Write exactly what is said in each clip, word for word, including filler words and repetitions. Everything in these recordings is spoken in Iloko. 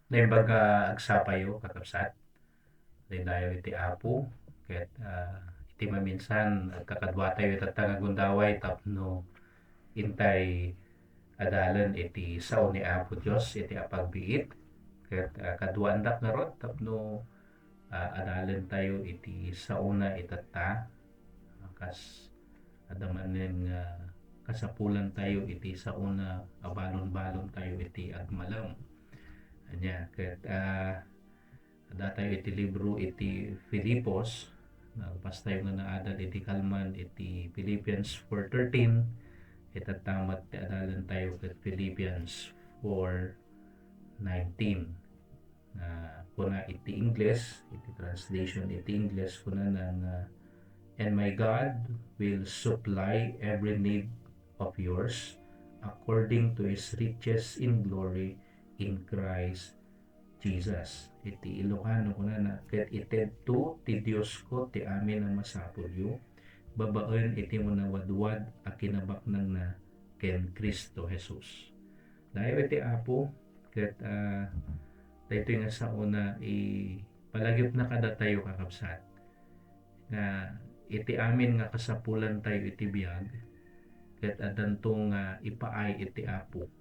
Naimbag nga agsapayo, kakabsat. Daydayaw iti Apo, ket, ah, iti maminsan, agkakaduatayo itatta nga gundaway tapno intay adalen iti sao ni Apo Dios iti apagbiit. Ket, ah, kaduaandak ngarud tapno, ah, adalentayo iti saona itatta. Kas adda manen nga kasapulantayo iti saona a balon-balontayo iti agmalem. Ania, ket, ah, adda tayo iti libro iti Filipos. Nagpastayo nga naadal iti kalman iti Philippians four thirteen. Itatta met ti adalentayo ket Philippians four nineteen. Nga kuna iti Ingles, iti translation iti Ingles, kunana nga, "And my God will supply every need of yours according to His riches in glory in Christ Jesus." Iti Ilocano, kunana, "Ket itedto ti Diosko ti amin a masapulyo, babaen iti manawadwad a kinabaknangna ken Cristo Jesus." Dayaw iti Apo, ket, ah, daytoy nga saona ipalagipna kadatayo, kakabsat, nga iti amin nga kasapulantayo iti biag, ket addanto nga ipaay iti Apo.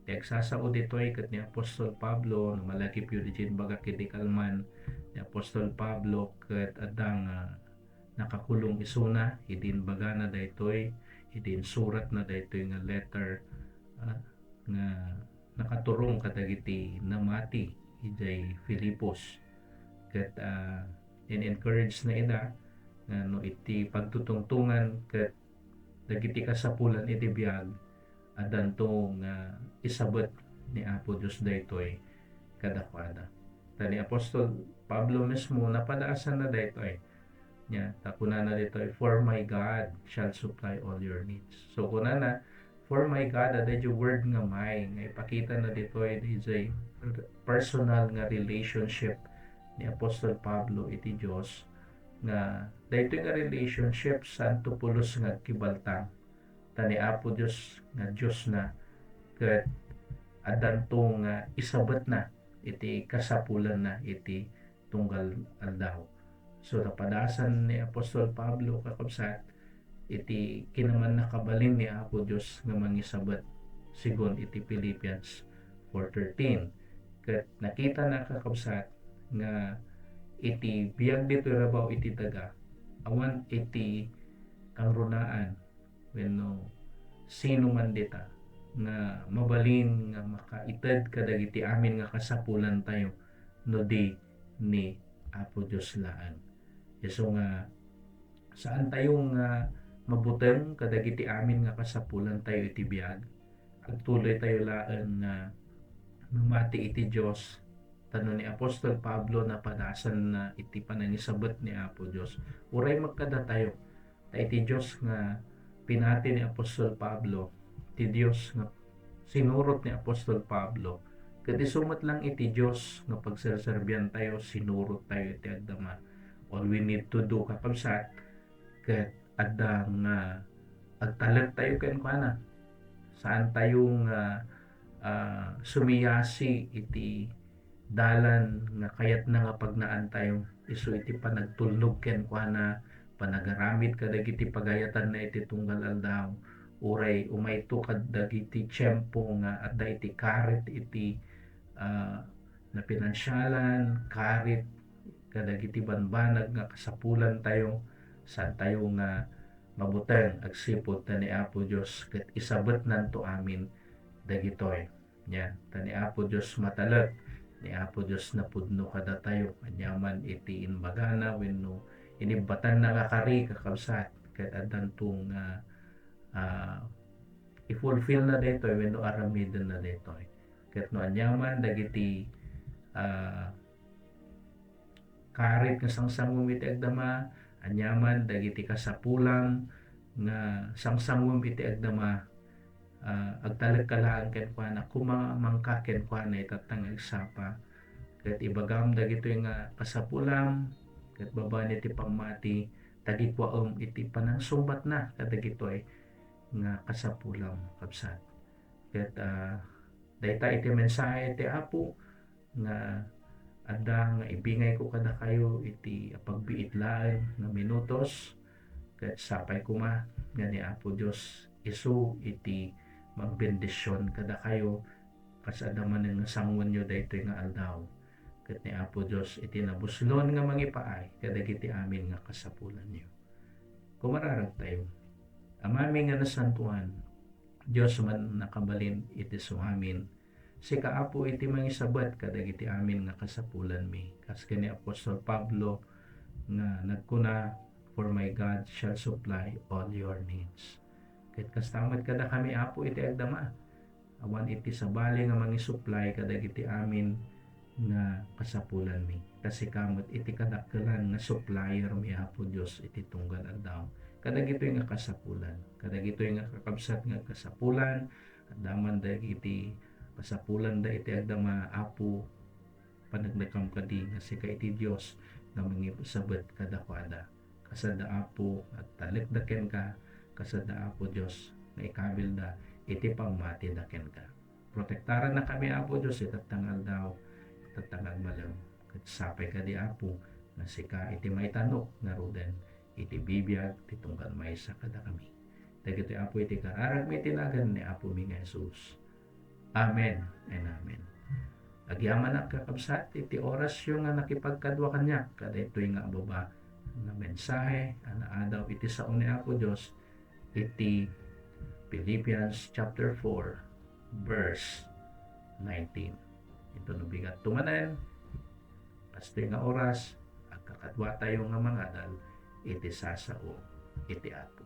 Ti agsasao ditoy ket ni Apostol Pablo, no malagipyo diay imbagak iti kalman, ni Apostol Pablo ket adda nga nakakulong isuna idi imbagana daytoy, idi insuratna daytoy nga letter, ah, nga nakaturong kadagiti namati idiay Filipos. Ket, ah, in-encourage na ida nga no iti pagtutungtongan ket dagiti kasapulan iti biag, addanto nga isabet ni Apo Dios daytoy kadakuada. Ta ni Apostol Pablo mismo, napadasanna daytoy. Nia, ta kunana ditoy, "For my God shall supply all your needs." So, kunana, "For my God," adda idiay word nga "my," nga ipakitana ditoy, diay personal nga relationship ni Apostol Pablo iti Dios, nga daytoy nga relationship, saanto pulos nga agkibaltang. Ta ni Apo Dios nga Diosna, ket addanto nga isabetna iti kasapulanna iti tunggal aldaw. So, napadasan ni Apostol Pablo, kakabsat, iti kinamannakabalin ni Apo Dios nga mangisabet, sigun iti Philippians four thirteen. Ket nakitana, kakabsat, nga iti biag ditoy rabaw iti daga, awan iti kangrunaan wenno sino man dita nga mabalin nga makaited kadagiti amin nga kasapulantayo no di ni Apo Dios laeng. Isu nga, saantayo nga mabuteng kadagiti amin nga kasapulantayo iti biag. Agtuloytayo laeng nga mamati iti Dios, ta no ni Apostol Pablo napadasanna iti panangisabet ni Apo Dios, uray met kadatayo, ta iti Dios nga pinati ni Apostol Pablo, ti Dios nga sinurot ni Apostol Pablo, ket isu met lang iti Dios nga pagserserbiantayo, sinurottayo iti agdama. All we need to do, kakabsat, ket adda nga agtalektayo kenkuana. Saantayo nga, ah, sumiyasi iti dalan nga kayatna nga pagnaantayo, isu iti panagtulnog kenkuana, panagaramid kadagiti pagayatanna iti tunggal aldaw, uray umayto kadagiti tiempo nga adda iti karit iti, ah, napinansialan, karit kadagiti banbanag nga kasapulantayo, saantayo nga mabuteng agsipud ta ni Apo Dios ket isabetnanto amin dagitoy. Nia, ta ni Apo Dios matalek, ni Apo Dios napudno kadatayo, aniaman iti imbagana wenno inibbatanna nga kari, kakabsat, ket addanto nga, ah, i-fulfillna daytoy wenno aramidenna daytoy. Ket no aniaman dagiti, ah, karit nga sangsanguem iti agdama, aniaman dagiti kasapulam nga sangsanguem iti agdama, ah, agtalekka laeng kenkuana, kumamangka kenkuana itatta nga agsapa. Ket ibagam dagitoy nga kasapulam, ket babaen iti pammati, tagikuaem iti panangsungbatna kadagitoy nga kasapulam, kabsat. Ket, ah, dayta iti mensahe ti Apo, nga adda nga ibingayko kadakayo iti apagbiit laeng nga minutos, ket sapay koma nga ni Apo Dios isu iti mangbendision kadakayo, kas adda manen nga sanguenyo daytoy nga aldaw. Ket ni Apo Dios iti nabuslon nga mangipaay kadagiti amin nga kasapulanyo. Kumararagtayo. Amami nga nasantoan, Dios man nakabalin iti suamin, sika, Apo, iti mangisabet kadagiti amin nga kasapulanmi. Kas ken ni Apostol Pablo nga nagkuna, "For my God shall supply all your needs." Ket kasta met kadakami, Apo, iti agdama. Awan iti sabali nga mangisuplay kadagiti amin nga kasapulanmi. Ta sika met iti kadakkelan nga suppliermi, Apo Dios, iti tunggal aldaw. Kadagitoy nga kasapulan, kadagitoy nga kakabsat nga kasapulan, adda man dagiti kasapulanda iti agdama, Apo, paneknekam kadi nga sika iti Dios nga mangisabet kadakuada. Kasadda, Apo, nga agtalekda kenka, kasadda, Apo Dios, nga ikabilda iti pammatida kenka. Protektarannakami, Apo Dios, iti tatta nga aldaw, iti tatta nga agmalem. Ket sapay kadi, Apo, nga sika iti maitanok ngaruden iti bibiag ti tunggal maysa kadakami. Dagitoy, Apo, iti kararagmi iti nagan ni Apomi nga Jesus. Amen and amen. Agyamanak, kakabsat, iti orasyo nga nakipagkadua kaniak kadaytoy nga ababa nga mensahe a naadaw iti sao ni Apo Dios iti Philippians chapter four, verse nineteen. Inton no bigatto manen, kastoy nga oras, agkakaduatayo nga mangadal iti sasao iti Apo.